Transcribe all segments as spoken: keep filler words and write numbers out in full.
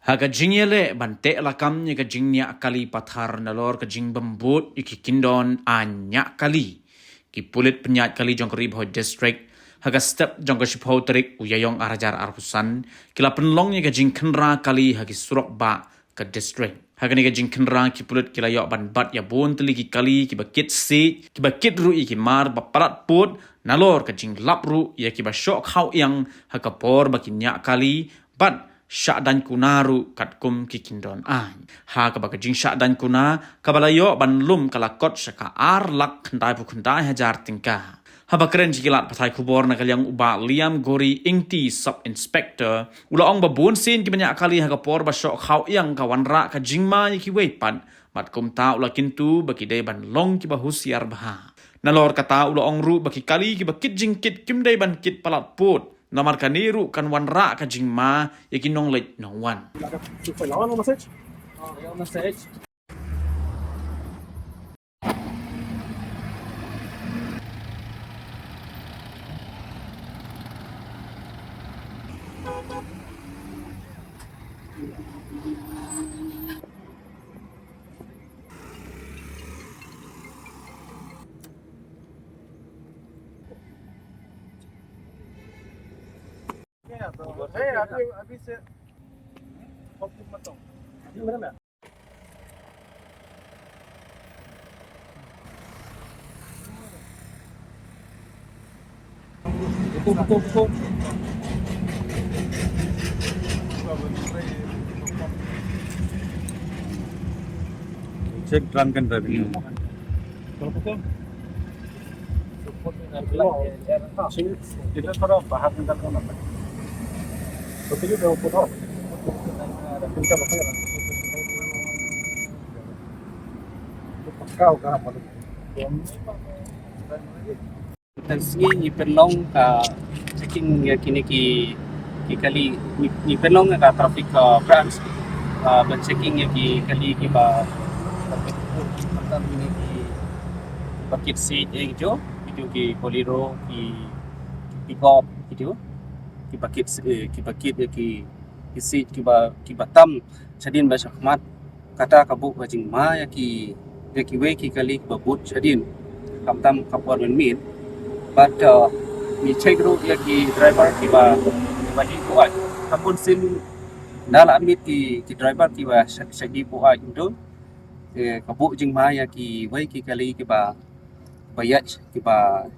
Ha ka jingïaleh ban teh lakam ïa ka jingniah kali pathar nalor ka jingbym bud ïa ki kyndon aiñ niah kali, ki pulit pynïaid kali jong ka Ri Bhoi District ha ka step jong ka shiphew tarik u Ïaïong ar hajar arphew san ki la pynlong ïa ka jingkhynra kali ha ki surok bah ka district. Ha kane ka jingkhynra ki pulit ki la ïoh ban bat ïa bun tylli ki kali kiba kit siej, kiba kit ruh ïa ki mar ba palat pud, nalor ka jinglap ruh ïa kiba shoh khaw ïang ha ka por ba ki niah kali, bad shah daiñ kuna ruh katkum ki kyndon aiñ. Ha kaba ka jingshah daiñ kuna kaba la ïoh ban lum ka la kot sha ka ar lak khyndai phew khyndai hajar tyngka. Haba kren sha ki lad pathai khubor na ka liang u Bah Liam Gori Ingti, Sub Inspector, u la ong ba bun sien kiba niah kali ha ka por ba shoh khaw ïang ka wanrah ka jingma ïa kiwei pat, bad kumta u la kyntu ba ki dei ban long kiba husiar bha. Nalor kata u la ong ruh ba ki kali kiba kit jingkit kim dei ban kit palat pud, namar kane ruh kan wanrah ka jingma ïa ki nongleit nongwan. Check drunk and driving. Tang sngi ngi pynlong ka checking ïa kine ki, ki kali, ngi, ngi pynlong ka traffic, uh, branch, uh, ban checking ïa ki kali kiba, kiba kit, kiba kit, kine ki, kiba kit siej, eh, kito, kito ki Bolero, ki, ki pickup, kito, kiba kit, eh, kiba kit ïa ki, ki siej kiba, kiba tam shadien bad shakhmat. Kata ka buh ka jingma ïa ki, ïa kiwei ki kali kiba bud shadien, khamtam ka por mynmiet. Bad, uh, ngi check ruh ïa ki driver kiba, kiba dih buaid. Ka bun sien da la miet ki, ki driver kiba sha-, shah dih buaid, te ka buh jingma ïa kiwei ki kali kiba ba ïaid, kiba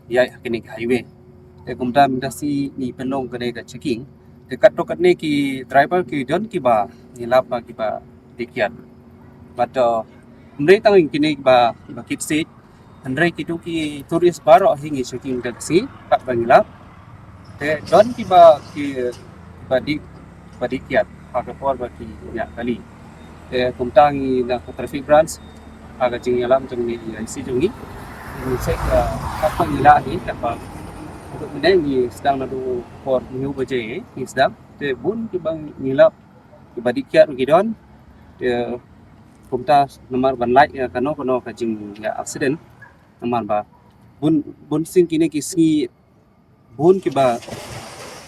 ïaid ha kane ka highway. Te kumta mynta shi ngi pynlong kane ka checking. Te katto katne ki driver ki don kiba ngi lap ba kiba dih kiad. Bad, uh, ym dei tang kine kiba, kiba kit siej, hynrei kito ki tourist baroh hi ngi checking da ka sngi katba ngi lap. Te don kiba ki, kiba dih, kiba dih kiad ha ka por ba ki niah kali. Te kumta ngi na ka traffic branch, ha ka jingïalam jong ngi, I C jong ngi, ngi check, uh, katba ngi lah hi, katba, haduh mynne ngi sdang naduh por hynñiew baje ngi sdang. Te bun kiba ngi lap kiba dih kiad ruh ki don. Te kumta namar ban lait ïa kano kano ka jingïa accident, namar ba bun, bun sien kine ki sngi bun kiba,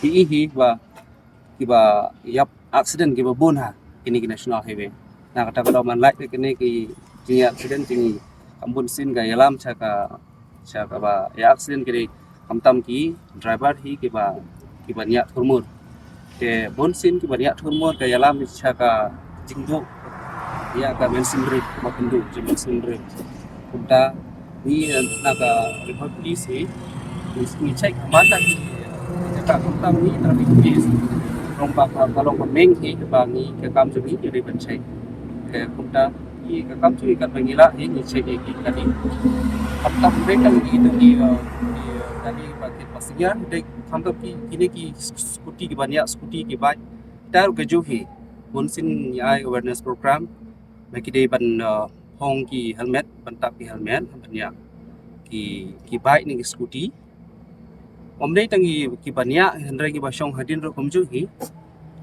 ki i hi ba kiba ïap accident kiba bun ha kine ki national highway. Na kata ka daw ban lait ïa kine ki jingïa accident jong ngi, kam bun sien ka ïalam sha ka, sha kaba ïa accident kine, khamtam ki driver hi kiba, kiba niah thurmur. Te bun sien kiba niah thurmur ka ïalam sha ka jingduh ïa ka machinery, ba pynduh jong machinery. Kumta ngi, eh, na ka Ri Bhoi Police hi, ngi, ngi check man la ki, eh, ka kumta ngi traffic police. Long ba, ba, ba long ba meng hi, ba ngi ka kam jong ngi ki dei ban check. Eh, kumta ngi ka kam jong ngi katba ngi lah hi ngi check ïa ki kali. Kumta ngi dei tang ngi tu ngi, eh, ngi, eh, kali ba ki passenger dei kumta ki, kine ki scooty kiba niah scooty ki bike. Kita ruh kajuh hi. Bun sien ngi ai awareness program. Ba ki dei ban, uh, phong ki helmet, ban tap ki helmet, ban ïa ki, ki bike ne ki scooty. Ym dei tang ki, kiba niah, hynrei kiba shong hadien ruh kumjuh hi.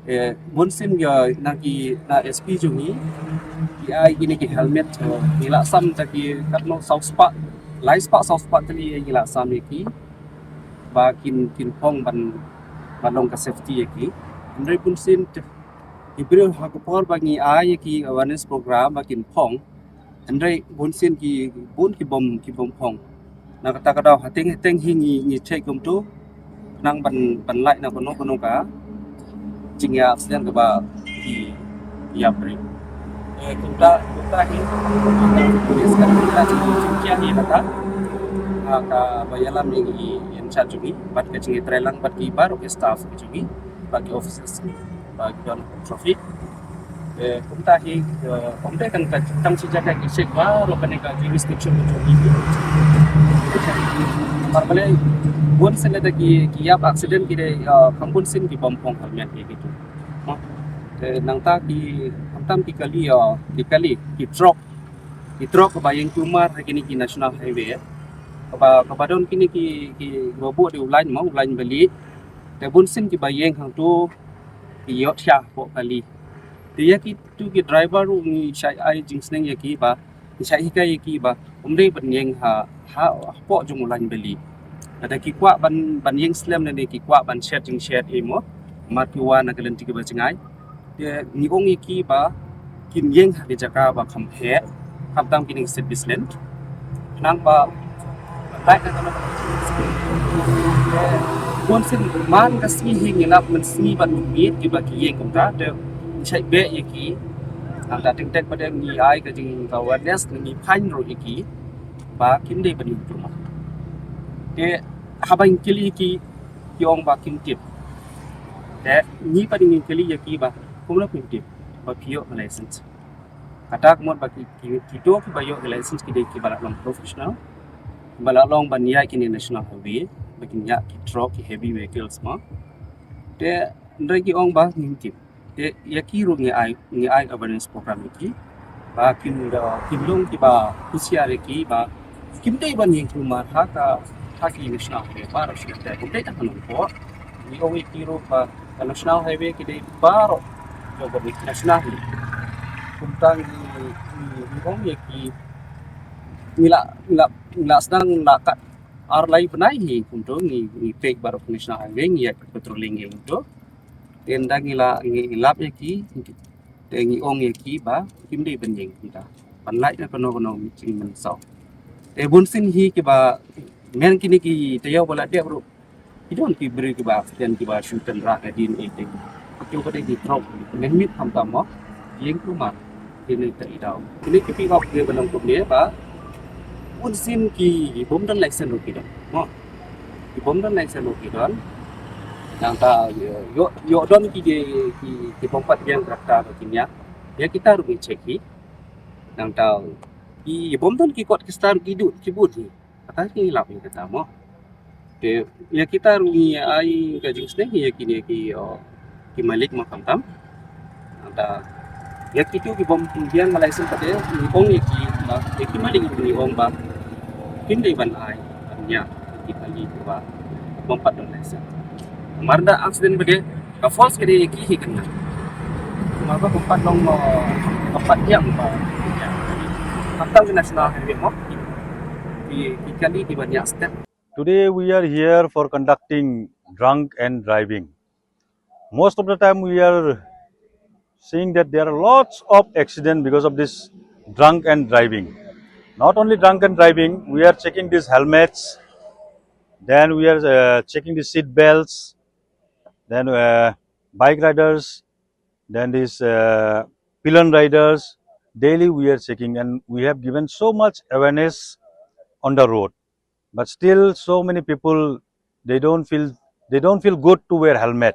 Eh, bun sien ïa na ki, na S P jong ngi, ki ai kine ki helmet, uh, ngi la sam da ki katno saw spah, lai spah saw spah tylli ngi la sam ïa ki. Ba kin, kin phong ban, ban long ka safety ïa ki. Hynrei bun sien te ki briew ha ka por ba ngi ai ïa ki awareness program ba kin phong, hynrei bun sien ki, bun ki bym, ki bym phong. Na kata ka daw, hateng hateng hi ngi, ngi check kumtu, nang ban, ban lait na kano kano ka jingïa accident kaba ki ïap briew. Eh, kumta, kumta hi, kumta police ka, kumta jingkiang hi kata. Ha kaba ïalam ïa ngi in charge jong ngi, bad ka jingïatreilang bad ki baroh ki staff ka jong ngi, bad ki officers, bad ki don traffic. Eh, kumta hi, eh, kumta kan ka tang shi jaka ki check baroh kane ka jurisdiction ka jong ngi. Namar balei bun sien lada ki, ki ïap accident ki dei, eh, kham bun sien ki bym phong helmet ki, kitu. Mo. Te nangta ki, khamtam ki kali, eh, ki kali, ki truck. Ki truck kaba ïeng kulmar ha kine ki national highway. Kaba, kaba don kine ki, ki, kiba buh dei u line mo, u line bali. Te bun sien kiba ïeng hangtu ki ïoh thiah hapoh kali. Te ïa kitu ki driver ruh ngi shait ai jingsneng ïa ki ba, ngi shait hikai ïa ki ba, ym dei ban ïeng ha, ha, hapoh jong u line bali. Lada ki kwah ban, ban ïeng slem ne ki kwah ban shet jingshet ei mo, namar ki wan na ka lynti kaba jngai. Te ngi ong ïa ki ba kin ïeng ha ki jaka ba kham heh, khamtam kine ki service lane. Nang ba, lait na ka, bun sien man ka sngi hi ngi lap mynsngi bad mynmiet kiba ki ïeng kumta, te ngi shait beh ïa ki. Nangta teng teng pat ngi ai ka jing ka awareness, ngi phan ruh ïa ki ba kim dei ban ïeng kumta. Te haba ngi kylli ïa ki, ki ong ba kim tip. Te ngi pat ngi kylli ïa ki ba kumno kim tip ba phi ïoh ka license. Kata ka mut ba ki, ki, kito kiba ïoh ki license ki dei kiba la long professional, kiba la long ban ïaid kine national highway, ba kin ïaid ki truck, ki heavy vehicles mo. Te hynrei ki ong ba ngim tip. Te ïa ki ruh ngi ai, ngi ai awareness program ïa ki ba kin da, kin long kiba husiar ïa ki ba kim dei ban ïeng kulmar ha ka, ha ki national highway baroh shi katta. Kum dei tang ha Nongpoh, ngi ong ïa ki ruh ba ka national highway ki dei baroh jong ka national highway. Kumta ngi, ngi, ngi ong ïa ki, ngi la, ngi la, ngi la sdang la kat ar lai bnai hi kumto ngi, ngi peit baroh ka national highway, ngi ïa patrolling ïa kumto. Te ynda ngi la, ngi, ngi lap ïa ki, te ngi ong ïa ki ba kim dei ban ïeng kumta, ban lait na kano kano jingmynsaw. Te bun sien hi kiba, men kine ki taïew ba la dep ruh, ki don ki briew kiba accident, kiba shu tynrah hadien ei te. Ki ong ba dei ki truck, mynmiet khamtam mo, ïeng kulmar. Kine te i daw, kine ki pick up ki ba long kumne ba bun sien ki bym don license ruh ki don mo. Ki bym don license ruh ki don. Nangta ïoh, ïoh don ki, ki, ki, ki bym pat biang kata ba kin ïa, ïa kita ruh ngi check hi. Nangta ki bym don ki kot ki star ki dut ki bud hi. Kata ki lap ïa kata mo. Te ïa kita ruh ngi ai ka jingsneng ïa kine ki, oh, ki malik mo khamtam. Nangta ïa kitu ki bym biang ka license pat te ngi ong ïa ki, ïa ki malik ngi ong ba kim dei ban ai ban ïa ki kali kiba bym pat don license. Namar da accident ba dei ka force ka dei ïa ki hi kane. Namar ba bym pat long mo, bym pat ïa ba khamtam ki national highway mo, ki, ki kali kiba ïa step. Today we are here for conducting drunk and driving. Most of the time we are seeing that there are lots of accidents because of this drunk and driving. Not only drunk and driving, we are checking these helmets, then we are, uh, checking the seat belts, then, uh, bike riders, then these, uh, pillion riders. Daily we are checking, and we have given so much awareness on the road. But still, so many people, they don't feel, they don't feel good to wear helmet.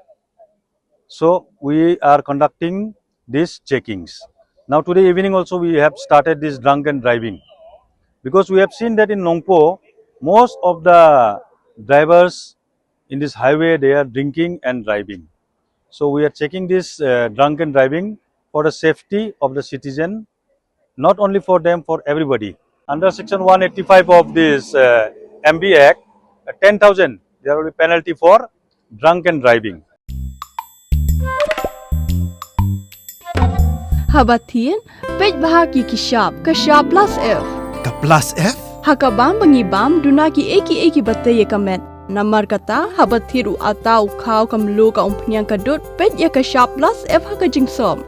So we are conducting these checkings. Now today evening also we have started this drunk and driving, because we have seen that in Nongpoh, most of the drivers in this highway, they are drinking and driving. So we are checking this, uh, drunk and driving for the safety of the citizen, not only for them, for everybody. Under section one eighty-five of this, uh, M B Act, uh, ten thousand, there will be penalty for drunk and driving. Haba thin, peit bha ki ki shap, ka shap plus F. Ka plus F? Ha ka bam ba ngi bam, duna ki ei ki ei kiba tei ïa ka met. Namar kata, haba thied u atta, u khaw, ka mluh, ka umphniang, ka dud, peit ïa ka shap plus F ha ka jingsop.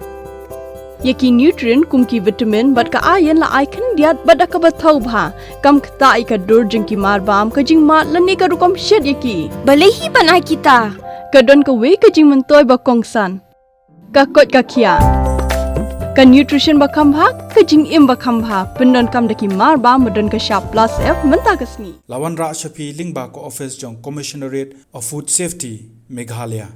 Ïa ki nutrient kum ki vitamin bad ka iron la ai khyndiat bad da kaba thaw bha. Kam ktah ïa ka dur jong ki marbam, ka jingmad lane ka rukom shet ïa ki. Balei hi ban ai kita? Ka don kawei ka jingmyntoi ba kongsan. Ka koit ka khiah. Ka nutrition ba kham bha, ka jingim ba kham bha. Pyndonkam da ki marbam ba don ka shap plus F mynta ka sngi. La wanrah sha phi lyngba ka office jong Commissionerate of Food Safety, Meghalaya.